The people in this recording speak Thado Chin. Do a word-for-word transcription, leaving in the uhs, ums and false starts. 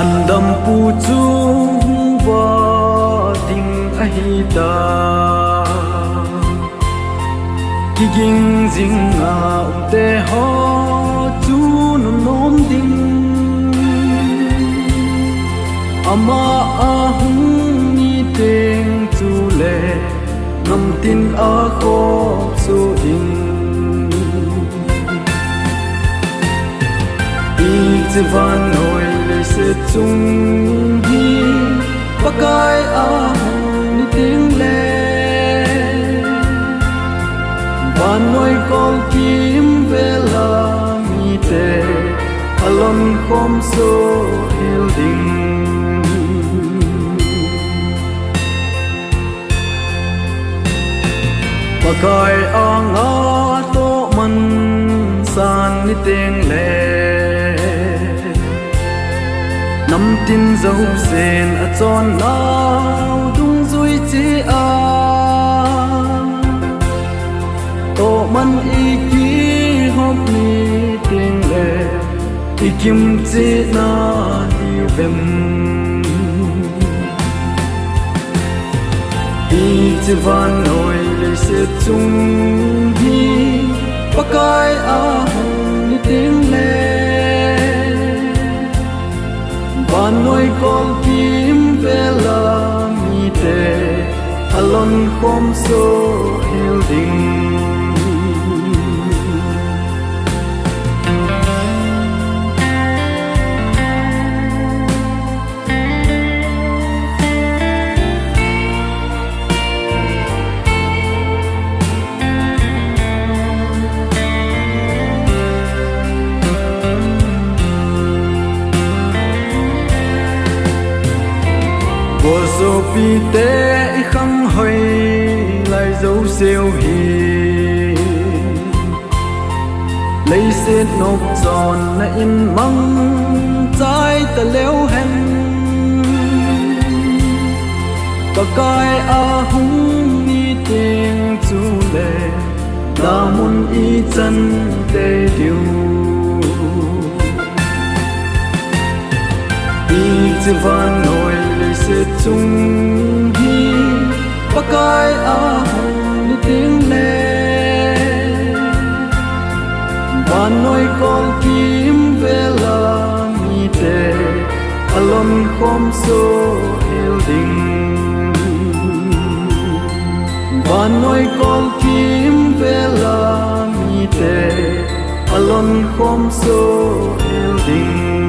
Dampu chu hung va ding ahi ta. Kiging jing a umte ho chu nunom ding. Ama ahung ni teng chu le namtin a khop su in. Hiche vannoi leiset chung hi Pakai ahung ni teng le, vannoi kolkim vela mite alon khom soh hel ding. Pakai anga toh man san ni teng le, namtin jousen achon nau dungjui cheh a, toh man i kihop ni teng le, i kimcheh na diu vem? Hiche vannoi leiset chung hi Pakai ahung ni teng le, vannoi kolkim vela mite alon khom soh hel ding. Bol sopite i khang hoi lai jouseu hi, leiset nopchonna in mang chai taleu hen. Pakai ahung ni teng chu le, damun i chan tei diu. Hiche vannoi leiset chung hi Pakai ahung ni teng le, vannoi kolkim vela mite alon khom soh hel ding. Vannoi kolkim vela mite alon khom soh hel ding.